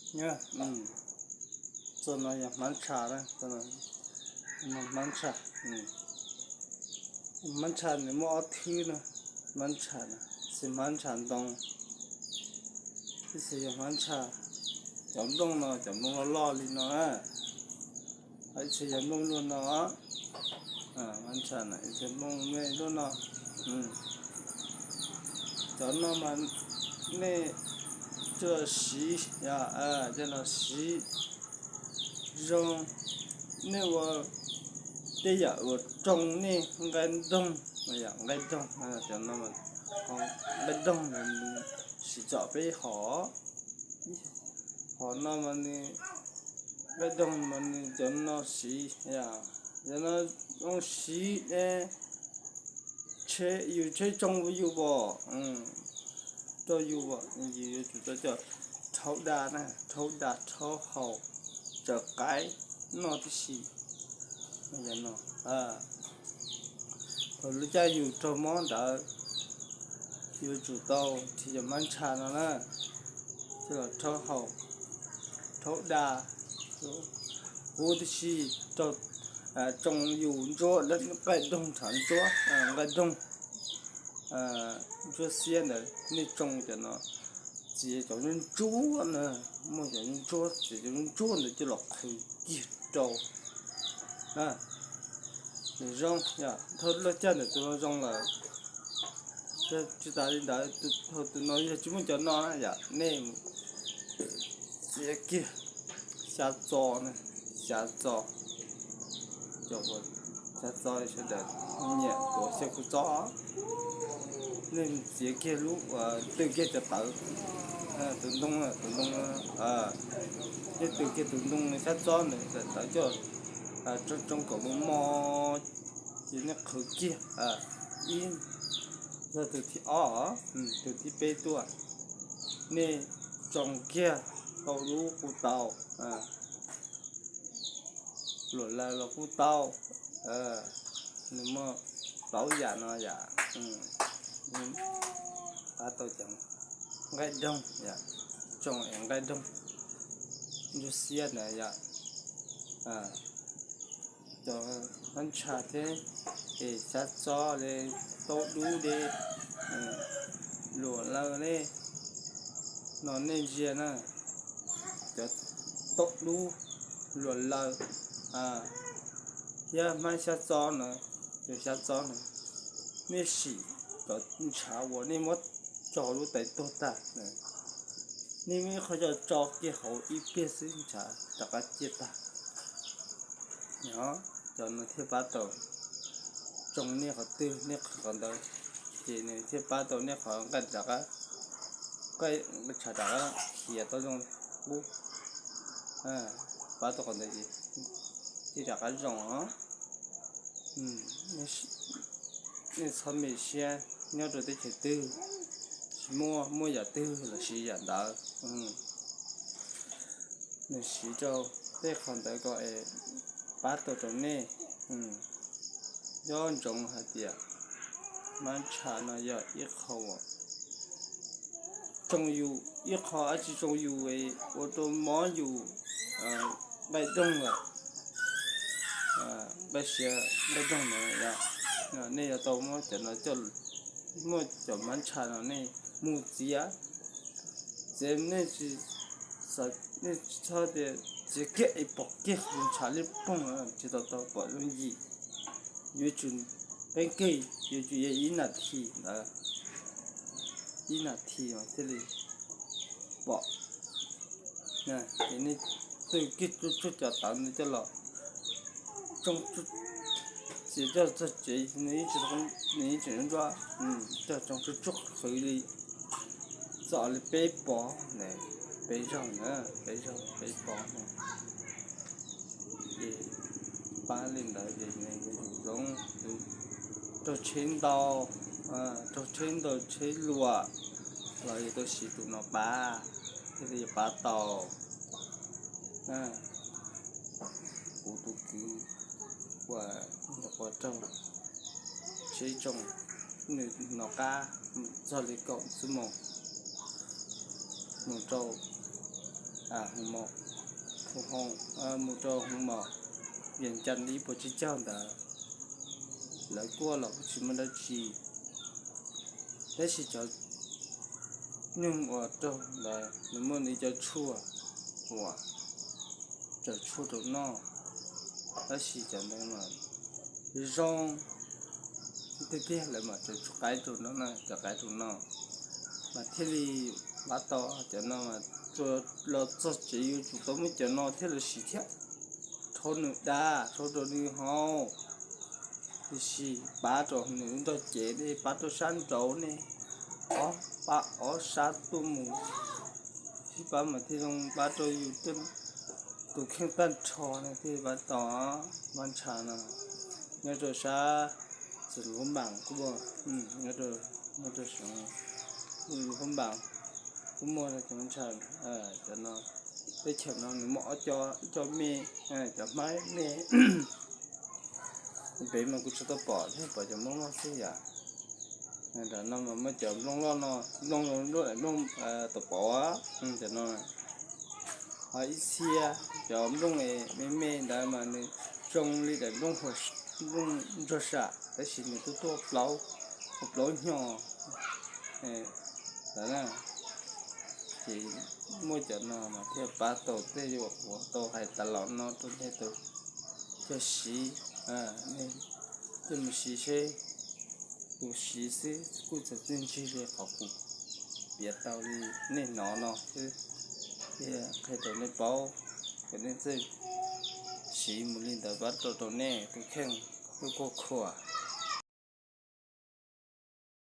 Txoj no yog hmab ntsha na, hmab ntsha. Hmab ntsha nws muaj ob thwb na, hmab ntsha na, ib txhia hmab ntsha ntoo, ib txhia yog hmab ntsha. Cov nplooj no cov nplooj loj loj li no na, ib txhia yog nplooj luaj no, hmab ntsha na, ib txhia nplooj me luaj no. Cov no mas nej coj los siv, coj los siv zoo, nej ua tej yam uas tsoo nej nqaij ntoog, yam nqaij ntoog, cov no nqaij ntoog siv txom peb hov. Hov no mas nws nqaij ntoog mas nws cov no siv, cov no zoo siv ne. Tsheb, yus tsheb tsoo yus pom, rau yus pom, yus yuav tsum tau coj rhaub da na, rhaub da rhaub haus, tsaws qaib noj tib si. Thaum lub caij yus raug mob ntawd, yuav tsum tau nrhiav cov hmab ntsha no na, coj los rhaub haus, rhaub da, huv tib si, rau tsoo yus ntsuab, nqaij doog ntshav ntsuab, nqaij doog ntsuab xiab ntawd nej tsoo cov no, txiav cov ntsuab ntsuab na, muaj cov ntsuab ntsuab, txiav cov ntsuab ntsuab ntawd coj los qhwv kiag rau. Nws zoo, dhau lub caij ntawm tus no zoo lawm. Tsis tas li ntawd, dhau tus no yog tsis muaj cov no na yom, nej mus txiav kiag xya txo, xya txo, xya txo sawv daws nyiam tuav xyaw kua txob, nej mus txiav kiag lub, tw kiag cov tawv, tus ntoo, tus ntoo, nej tw kiag tus ntoo xya txob ntawd tawv coj tsoo tsoo kom mos mos, ces nej qhwv kiag. Ib, yog tus thib ob, tus thib peb tuaj, nej tsoo kiag tau lub kuj tau, luam laws los kuj tau. Nws muaj plaub yam no yom, pab tau cov nqaij doog, tsoo es nqaij doog ntsuab xiab ntawd yom. Cov hmab ntsha thiab, es xya txob li, taub dub li, luam laws li no nej ntsia na, cov taub dub, luam laws thiab hmab xya txob na, cov xya txob na, nej sim cov ntshav uas nej muab tso lub tais tuag tag, nej muab ib qho coj tso kiag hauv ib pliag xwb ntshav rov qab ciaj tag. Cov no thiaj pab tau tsoo nej qhov twg nej qhwv qhov ntawd, ces nws thiaj pab tau nej qhov nqaij rov qab, nqaij tshav rov qab khiav tau zoo qub, pab tau qhov ntawd ces thiaj rov qab zoo os. Nej txhob me siab, nyob rau teb chaws twg, tsis muaj, muaj yam twg los siv yam ntawd. Nws siv rau tej qhov ntawd kom es pab tau rau nej. Nco ntsoov hais tias hmab ntsha no yog ib qho uas tsoo yus, ib qho dab tsi tsoo yus ua rau mob yus nqaij doog lawm, nqaij siav nqaij doog ntawd, nej yuav tau muab cov no, muaj cov hmab ntsha no nej mus txiav, txiav nej tsis, nej tsis txhob tias txiav kiag es pom kiag ntshav liab ploog, tsis tau tau pom yooj yim. Yuav tsum qeeb kiag, yuav tsum yog ib nas this ntawd, ib nas this mas thiaj li pom. Ces nej tw kiag tsuj tsuj cov tawv ntawd coj los tsoo, txiav coj txog tsev, nws yeej tseem ntsuab, coj tsoo tsuj tsuj qhwv li txog li peb pov, peb zaug na, peb zaug peb pov na. Ces pab li ntawd ces nws yuav tsum zoo, raug tsheb ntau, raug tsheb ntau tsheb luam los yuav tau siv tus no pab thiaj li yuav pab tau. Kuv tus kwv uas nyuam qhuav raug tsheb tsoo, nws hnov qab txog li kaum xuab moos mus rau mus rau hoo mom, yeej ca li ib puas tsib caug ntawd, lawv kuaj los kuj tsis muaj dab tsi. Tab sis cov nyuj uas raug ntawd nws muaj nws cov tshuaj uas raws tshuaj rau noj, tab sis cov ntawd mas zoo tiag tiag lawm mas raws qaib rau no, cov qaib rau no mas thiaj li pab tau. Cov no mas los txog tsev yuav tsum tau muab cov no thiaj li siv thiab, rhaub nws da, rhaub rau nws haus, tiam sis pab rau nws nrog cev ne, pab rau sab nraud ne, ob pab ob sab tuaj mus, sib pab mas thiaj zoo pab rau yus tus kheej tag nrho ne thiaj pab tau. Mab ntsha no nyob rau sab Xeev Lus Npaas kuj muaj, nyob rau Xeev Lus Npaas kuj muaj cov mab ntsha. Cov no, teb chaws no nws muaj ob co, ib co me, cov hmab me, pem mas kuv tsis tau pom, thiaj pom cov nplooj loj xwb yom. Nram no mas muaj cov nplooj loj no, nplooj, nplooj, nplooj tau pom cov no. Ho ib txhia cov nplooj me me ntawd mas nws zoo li daim nplooj, nplooj ntsuag sam, tab sis nws twb tuaj plaub, ua plaub hnyo lawm na. Ces muaj cov no mas thiaj pab tau tej uas kuv tau hais tas los no rau nej tau coj siv, nej coj mus siv seb. Kuv siv xwb kuj txawm txij ntsig li qhov kuv piav tau li nej hnov no xwb, thiaj qhia rau nej paub, kom nej txawj siv mus li ntawd pab rau rau nej tus kheej, tus khuam khuam.